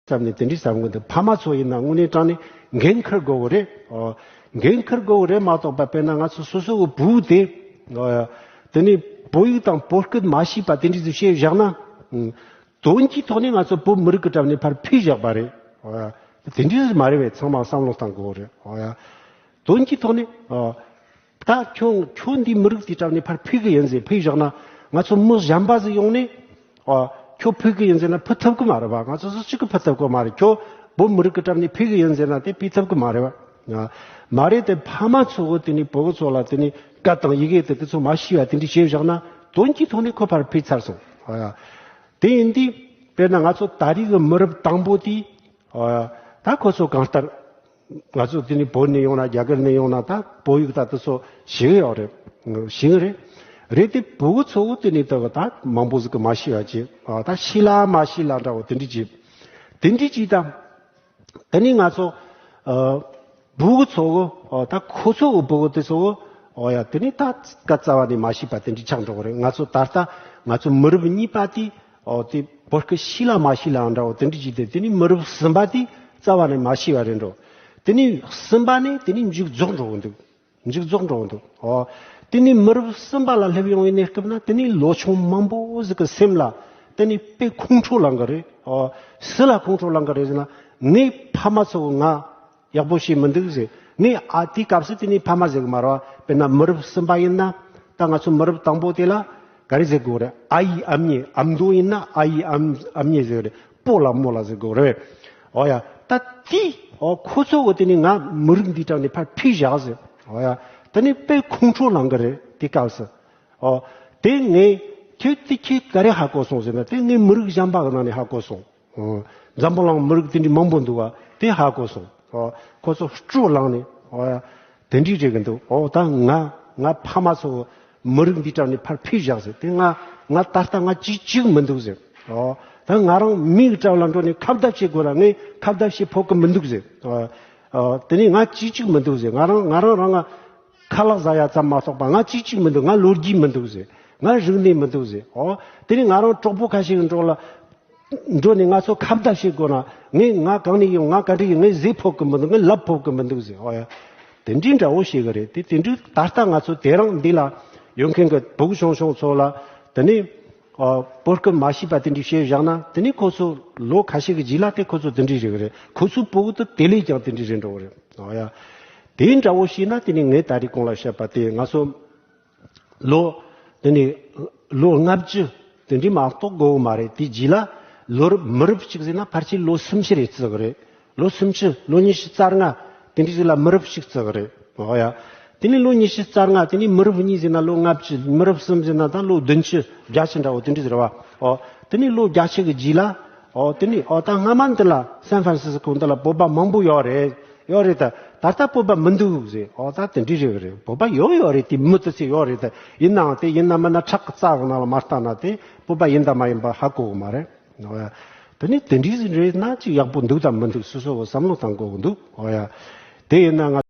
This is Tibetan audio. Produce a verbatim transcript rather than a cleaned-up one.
བསམ་ནས་དེ་འདྲའི་བསམ་གི་འདུག་ཕ་མ་ཚོ་ཡིན་ན་དངོས་གནས་དྲང་ནས་འགན་འཁུར་དགོས་གི་རེད། ཨོ། འགན་འཁུར་དགོས་གི་རེད་མ་གཏོགས་པ། དཔེར་ན་ང་ཚོ་སོ་སོ་གི་བུ་དེ། ཨོ། དེ་ནས་བོད་ཡིག་དང་བོད་སྐད་མ་ཤེས་པ་དེ་འདྲ་ཞིག་བྱས་བཞག་ན། ཨང་། དོན་གྱི་ཐོག་ནས་ང་ཚོ་བོད་མི་རིགས་ཀྱི་གྲས་ནས་ཕར་ཕུད་བཞག་པ་རེད། ཨོ་ཡ། དེ་འདྲ་མ་རེད་པས། ཚང་མ་བསམ་བློ་གཏང་དགོས་རེད། ཨོ་ཡ། དོན་གྱི་ཐོག་ནས། ཨོ། ད་ཁྱོད་ཁྱོད་འདི་མི་རིགས་དེའི་གྲས་ནས་ཕར་ཕུད་གི་ཡིན་ཟེར་ཕུད་བཞག་ན། ང་ཚོ་མི་གཞན་པ་ཟིག་ཡོང་ནས། ཨོ། ཁྱོད་ཕུད་གི་ཡིན་ཟེར་ན་ཕུད་ཐུབ་གི་མ་རེད་པ། ང་ཚོ་སུ་གཅིག་གིས་ཕུད་ཐུབ་གི་མ་རེད། ཁྱོད་བོད་མི་རིགས་ཀྱི་གྲས་ནས་ཕུད་གི་ཡིན་ཟེར་ན་དེ་ཕུད་ཐུབ་གི་མ་རེད་པ། ཨ། མ་རེད་དེ། ཕ་མ་ཚོ་གིས་དེ་ནས་བུ་གུ་ཚོ་ལ་དེ་ནས་སྐད་དང་ཡི་གེ་དེ་དེ་ཚོ་མ་ཤེས་པ་དེ་འདྲ་བྱས་བཞག་ན། དོན་གྱི་ཐོག་ནས་ཁོ་ཕར་ཕུད་ཚར་སོང་། ཨོ་ཡ། དེ་ཡིན་དུས་དཔེར་ན་ང་ཚོ་ད་རེས་ཀྱི་མི་རབས་དང་པོ་དེ། ཨོ་ཡ། ད་ཁོ་ཚོ་གང་ལྟར་ང་ཚོ་དེ་ནས་བོད་ནས་ཡོང་ན། རྒྱ་གར་ནས་ཡོང་ན་ད་བོད་ཡིག་ད་དེ་ཚོ་ཤེས་ཀྱི་ཡོད་རེད། ཤེས་ཀྱི་རེད། རེད་དེ་བུ་གུ་ཚོ་གིས་དེ་ནས་ད་ད་མང་པོ་ཟིག་གིས་མ་ཤེས་པ་བྱས། ཨ། ད་ཤེས་ལ་མ་ཤེས་ལ་འདྲ་བོ་དེ་འདྲ་བྱས། དེ་འདྲ་བྱས་ད། དེ་ནས་ང་ཚོ། ཨ། བུ་གུ་ཚོ་གིས། ཨ། ད་ཁོ་ཚོ་གི་བུ་གུ་དེ་ཚོ་གིས། ཨོ་ཡ། དེ་ནས་ད་སྐད་རྩ་བ་ནས་མ་ཤེས་པ་དེ་འདྲ་ཆགས་འགྲོ་གི་རེད། ང་ཚོ་ད་ལྟ་ང་ཚོ་མི་རབས་གཉིས་པ་དེ། ཨོ། དེ་བོད་སྐད་ཤེས་ལ་མ་ཤེས་ལ་འདྲ་བོ་དེ་འདྲ་བྱས་ཏེ། དེ་ནས་མི་རབས་གསུམ་པ་དེ་རྩ་བ་ནས་མ་ཤེས་པ་རེད་འགྲོ། དེ་ནས་གསུམ་པ་ནས་དེ་ནས་མཇུག་རྫོགས་འགྲོ་གི་འདུག་མཇུག་རྫོགས་འགྲོ་གི་འདུག་ཨོ། དེ་ནས་མི་རབས་གསུམ་པ་ལ་སླེབས་ཡོང་བའི་གནས་སྐབས་ན། དེ་ནས་ལོ་ཆུང་མང་པོ་ཟིག་གི་སེམས་ལ་དེ་ནས་དཔེ་ཁོང་ཁྲོ་ལངས་གི་རེད། ཨོ། སུ་ལ་ཁོང་ཁྲོ་ལངས་གི་རེད་ཟེར་ན། ངའི་ཕ་མ་ཚོ་གིས་ང་ཡག་པོ་བྱས་མི་འདུག་ཟེར། ངས། ཨ། དེའི་སྐབས་སུ་དེ་ནས་ཕ་མ་ཟེར་གི་མ་རེད་པ། དཔེར་ན་མི་རབས་གསུམ་པ་ཡིན་ན། ད་ང་ཚོ་མི་རབས་དང་པོ་དེ་ལ་ག་རེ་ཟེར་དགོས་རེད། ཨ་ཡེ་ཨ་མྱེས། ཨ་མདོ་ཡིན་ན་ཨ་ཡེ་ཨ་མ། ཨ་མྱེས་ཟེར་གི་རེད། སྤོ་ལགས་རྨོ་ལགས་ཟེར་དགོས་རེད། ཨོ་ཡ། ད་དེ། ཨོ། ཁོ་ཚོ་གིས་དེ་ནས་ང་མི་རིགས་འདིའི་གྲས་ནས་ཕར་ཕུད་བཞག་ཟེར། ཨོ་ཡ། དེ་ནས་དཔེ་ཁོང་ཁྲོ་ལངས་གི་རེད། དེའི་སྐབས་སུ། ཨོ། དེ་ངས་ཁྱོད་དེ་ཁྱོད་ག་རེ་ཧ་གོ་སོང་ཟེར་ན། དེ་ངས་མི་རིགས་གཞན་པ་གི་ནང་ནས་ཧ་གོ་སོང་། ཨོ། འཛམ་བུ་གླིང་མི་རིགས་དེ་འདྲའི་མང་པོ་འདུག་པ། དེ་ཧ་གོ་སོང་། ཨོ། ཁོ་ཚོ་སྤྲོ་ལངས་ནས། ཨོ་ཡ། དེ་འདྲའི་རེད་གི་འདུག་ཨོ། ད་ང་ང་ཕ་མ་ཚོ་མི་རིགས་འདིའི་གྲས་ནས་ཕར་ཕུད་བཞག་ཟེར། དེ་ང་ང་ད་ལྟ་ང་གཅིག་གཅིག་མི་འདུག་ཟེར། ཨོ། ད་ང་རང་མིའི་གྲས་ལ་འགྲོ་ནས་ཁ་བརྡ་བྱེད་དགོས་ན་ངས་ཁ་བརྡ་བྱེད་ཕོད་གི་མི་འདུག་ཟེར། ཨོ། ཨོ། དེ་ནས་ང་གཅིག་གཅིག་མི་འདུག་ཟེར། ང་རང་ང་རང་རང་ང་ཁ་ལག་ཟ་ཡ་ཙམ་མ་གཏོགས་པ་ང་གཅིག་གཅིག་མི་འདུག་ང་ལོ་རྒྱུས་མི་འདུག་ཟེར། ང་རིག་གནས་མི་འདུག་ཟེར། ཨོ། དེ་ནས་ང་རང་གྲོགས་པོ་ཁ་ཤས་ཀྱི་འགྲོ་ལ། འགྲོ་ནས་ང་ཚོ་ཁ་བརྡ་བྱེད་དགོས་ན། ངས་ང་གང་ནས་ཡོང་། ང་ག་འདྲ་ཡིན། ངས་ཟེར་ཕོད་གི་མི་འདུག་ངས་ལབ་ཕོད་གི་མི་འདུག་ཟེར། ཨོ་ཡ། དེ་འདྲའི་འདྲ་བོ་ཞིག་གི་རེད། དེ་དེ་འདྲའི་ད་ལྟ་ང་ཚོ་དེ་རིང་འདི་ལ་ཡོད་མཁན་གྱི་བུ་གུ་ཆུང་ཆུང་ཚོ་ལ། དེ་ནས། ཨ། བོད་སྐད་མ་ཤེས་པ་དེ་འདྲ་བྱས་བཞག་ན། དེ་ནས་ཁོ་ཚོ་ལོ་ཁ་ཤས་ཀྱི་རྗེས་ལ་དེ་ཁོ་ཚོ་དེ་འདྲ་རེད་གི་རེད། ཁོ་ཚོའི་བུ་གུ་དེ་དེ་ལས་ཀྱང་དེ་འདྲ་རེད་འགྲོ་གི་རེད། ཨོ་ཡ། དེ་འདྲ་བོ་བྱས་ན། དེ་ནས་ངས་ད་རེས་གོང་ལ་བཤད་པ་དེ་ང་ཚོ། ལོ། དེ་ནས་ལོ་ལྔ་བཅུ་དེ་འདྲའི་མ་གཏོགས་དགོས་གི་མ་རེད། དེའི་རྗེས་ལ་ལོ་རབས། མི་རབས་གཅིག་ཟེར་ན་ཕལ་ཆེར་ལོ་སུམ་ཅུ་རེ་བརྩི་གི་རེད། ལོ་སུམ་ཅུ། ལོ་ཉི་ཤུ་རྩ་ལྔ་དེ་འདྲའི་ཟིག་ལ་མི་རབས་གཅིག་བརྩི་གི་རེད། འོ་ཡ། དེ་ནས་ལོ་ཉི་ཤུ་རྩ་ལྔ། དེ་ནས་མི་རབས་གཉིས་ཟེར་ན་ལོ་ལྔ་བཅུ། མི་རབས་གསུམ་ཟེར་ན་ད་ལོ་བདུན་ཅུ་བརྒྱད་ཅུ་འདྲ་བོ་དེ་འདྲ་ཟེར་བ། འོ། དེ་ནས་ལོ་བརྒྱད་ཅུ་གི་རྗེས་ལ། འོ། དེ་ནས། འོ། ད་སྔ་མ་འདི་ལ་སན་ཧྥ་རན་སི་སི་ཀོ་འདི་ལ་བོད་པ་མང་པོ་ཡོད་རེད། ཡོད་རེད། ད་ད་ལྟ་བོད་པ་མི་འདུག་ཟེར། འོ། ད་དེ་འདྲ་རེད་གི་རེད། བོད་པ་ཡོད་ཡོད་རེད། དེ་མི་དེ་ཚོ་ཡོད་རེད། ད་ཡིན་ནའང་དེ་ཡིན་ན་མིན་ན་ཁྲག་གི་རྩ་གི་ནང་ལ་མ་བལྟས་ན་དེ་བོད་པ་ཡིན་དང་མ་ཡིན་པ་ཧ་གོ་གི་མ་རེད། འོ་ཡ། དེ་ནས་དེ་འདྲ་ཟིག་རེད་ན་ཅིག་ཡག་པོ་འདུག་དང་མི་འདུག་སོ་སོ་གི་བསམ་བློ་བཏང་དགོས་གི་འདུག་འོ་ཡ། དེ་ཡིན་ན་ང་